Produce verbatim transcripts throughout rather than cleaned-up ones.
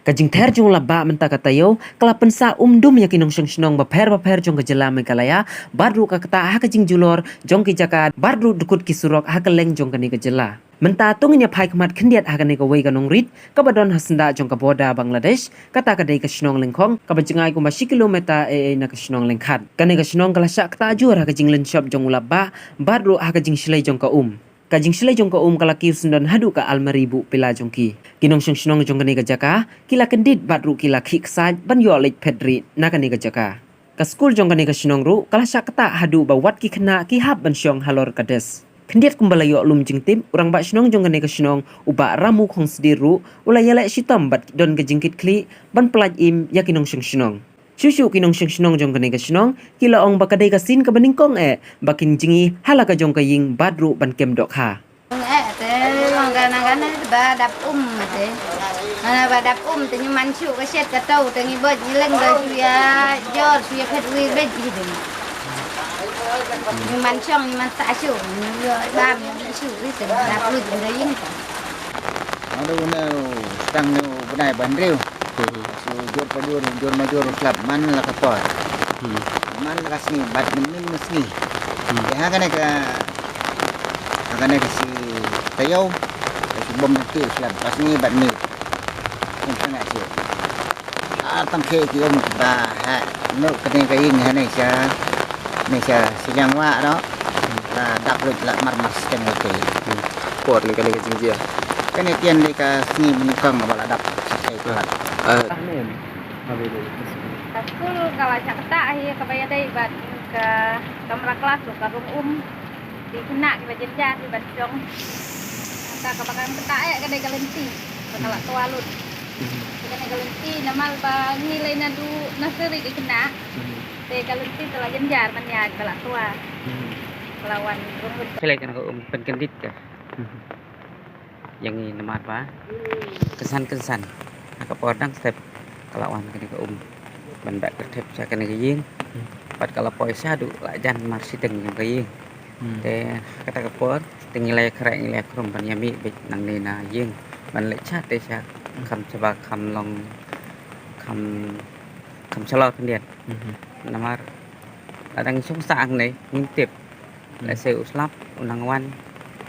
Ka jingther jong u lapbah mynta ka taïew ka la pynsah umdum ïa ki nongshong shnong bapher bapher jong ka jylla Meghalaya, bad ruh ka ktah ha ka jingjulor jong ki jaka bad ruh dkut ki surok ha kylleng jong kane ka jylla. Mynta to ngin ïa phai khmat khyndiat ha kane kawei ka nongrit kaba don ha syndah jong ka border Bangladesh, kata ka dei ka shnong Lyngkhong kaba jngai kumba shi kilometer ei ei na ka shnong Lyngkhat. Kane ka shnong ka la shah ktah jur ha ka jinglynshop jong u lapbah bad ruh ha ka jingshlei jong ka um. Ka jingshlei jong ka um ka la kiew syndon haduh ka almari buh pila jong ki. Ki nongshong shnong jong kane ka jaka ki la kyndit bad ruh ki la khih ksaid ban ïoh leit phet rieh na kane ka jaka. Ka skul jong kane ka shnong ruh ka la shah ktah haduh ba wat ki khynnah ki hap ban shong halor ka desk. Khyndiat kumba la ïoh lum jingtip, u rangbah shnong jong kane ka shnong, u Bah Ramu Khongsdir ruh u la ïaleh shitom bad don ka jingkitkhlieh ban pyllait im ïa ki nongshong shnong. Shuh shuh ki nongshong shnong jong kane ka shnong ki la ong ba ka dei ka sien kaba nyngkong eh ba kin jngi ha la ka jong ka ïing bad ruh ban kem dohkha. Ong eh te long ka nang ka nang ba dap um te. Nang ba dap um te, ngi man shuh ka shet ka taw te, ngi bot ngi leng ba shu ïa jor shu ïa phet wi bej hi te. Ngi man shong ngi man sah shuh, ngi ïoh bam ïoh shuh ri te, dap lut da ïing te. Ado ne u stang ne u bnai ba hynriew. Hmm. Shu jur pa jur, jur ma jur, slap man la ka por. Hmm. Man la ka sngi bad mynnin ma sngi. Hmm. Te ha kane ka, ha kane ka shi taïew, ka shi bom ki slap ba sngi bad ni. Kum tang shi. Ar tang ki ki um ba ha no kane ka ïing ha ne sha, ne sha shi jang wa ro. La dap lut la mar mar siteng ki. Hmm. Por ne kane ka jingjia. Kane tian dei ka sngi mynnyngkong ba la dap. Ai ka. Ah. Ka skul ka la shah ktah hi kaba ïadei bad ka kamra klas ruh ka rung um. Ki khynnah kiba jynjar kiba shong. Kata kaba kan ktah eh ka dei ka lynti. Ba ka la twa lut. Ka dei ka lynti namar ba ngi lei naduh nursery ki khynnah. Te ka lynti te la jynjar ban ïa ka la twa. Ka la wan rung lut. Phi lei kan ka um pynkyndit ka. Ïa ngi namar ba kynsan kynsan ha ka por dang step ka la wan kane ka um ban beh kyrthep sha kane ka ïing. Bad ka la poi sha duh la jan mar shiteng jong ka ïing. Hmm. Te ha kata ka por te ngi la ïa khreh ngi la ïa khrum ban ïa mih beit nangne na ïing ban leit sha te sha kham shaba kham long kham kham shalor khyndiat. Hmm. Namar la dang shong sah hangne ngim tip. Hmm. Lehse u slap u nang wan.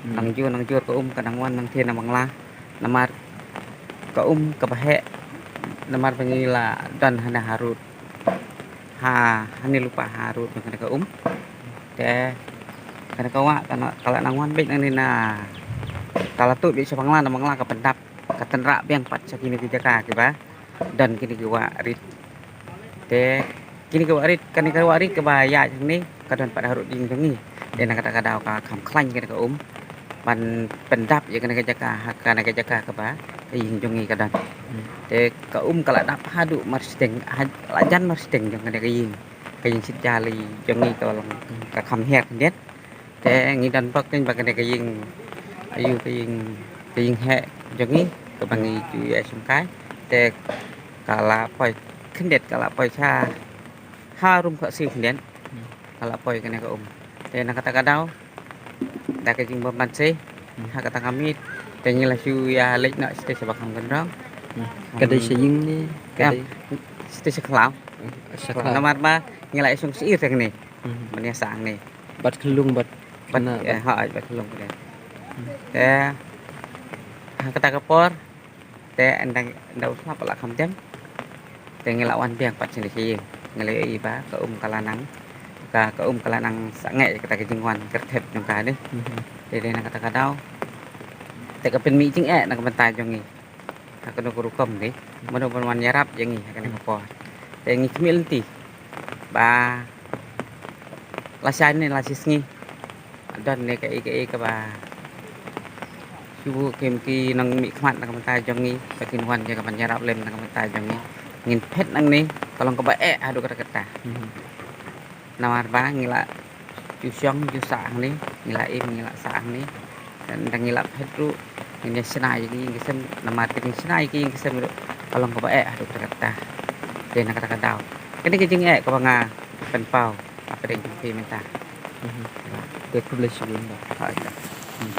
Hmm. Nang jur nang jur ka um ka nang wan nang thie na Bangla. Namar ka um kaba heh namar ba ngi la don hane harud. Ha hane lypa harud jong kane ka um. Te kane ka wah ka la nang wan beit nangne na, ka la tuh beit sha Bangla na Bangla ka pyndap ka tynrah biang pat sha kine ki jaka kiba don kine ki wah rit. Te kine ki wah rit, kane ka wah rit kaba ïaid hangne ka don pat harud ïing jong ngi. Te na kata ka daw ka kham khlaiñ kane ka um ban pyndap ïa kane ka jaka ha kane ka jaka kaba ka ïing jong ngi ka don. Hmm. Te ka um ka la dap haduh mar shiteng, ha, la jan mar shiteng jong kane ka ïing. Ka ïing shitja lei jong ngi ka long ka kham hiar khyndiat. Te ngi don bok keiñ ba kane ka ïing, aïu ka ïing, ka ïing heh jong ngi kaba ngi ju ïa shongkai. Te ka la poi khyndiat, ka la poi sha harum ka siew khyndiat. Hmm. Ka la poi kane ka um. Te na kata ka daw da ka jingbym banse, hmm, ha kata ka miet te ngi la shu ïa leit noh shatei sha ba kham kynrong. Hmm. Ka dei sha ïing ne ka dei shatei sha khlaw. Hmm. Sha khlaw. Namar ba ngi la ïa shong sha ïing hangne. Hmm. Ban ïa sah hangne. Bad khyllung bad khynnah, eh, bad, ha, bad khyllung bad. Hmm. Te ha kata ka por te ynda, ynda u slap la kham dem te ngi la wan biang pat sha ïing. Ngi la ïohi ba ka um ka la nang, ka, ka um ka la nang sangeh ïa kata ka jingwan kyrthep jong ka ne. Hmm. Te dei na kata ka daw te ka pynmih jingeh na ka bynta jong ngi. Ha kano ka rukom ngi, mano ban wan ïarap ïa ngi ha kane ka por. Te ngi khmih lynti ba lashai ne lashisngi don ne kaei kaei kaba shu kim ki nongmihkhmat na ka bynta jong ngi ba kin wan ïa ka ban ïarap lem na ka bynta jong ngi. Ngin phet nangne ka long kaba eh haduh katta katta. Hmm. Namar ba ngi la ju shong ju sah hangne, ngi la im ngi la sah hangne. Te ynda ngi la phet ruh ngin ïa shna ïa ki ïing ki sem, namar ka jingshna ïa ki ïing ki sem ruh ka long kaba eh haduh katta katta. Te na kata ka daw kane ka jingeh kaba nga pynpaw hapdeng jong phi mynta. Mhm. Te khublei shibun ba. Ha, ïa. Hmm.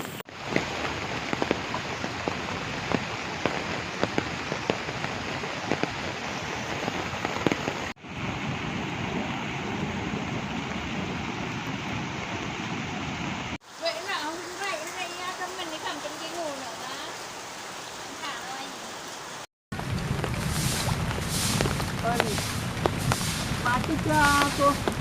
Pati ka to.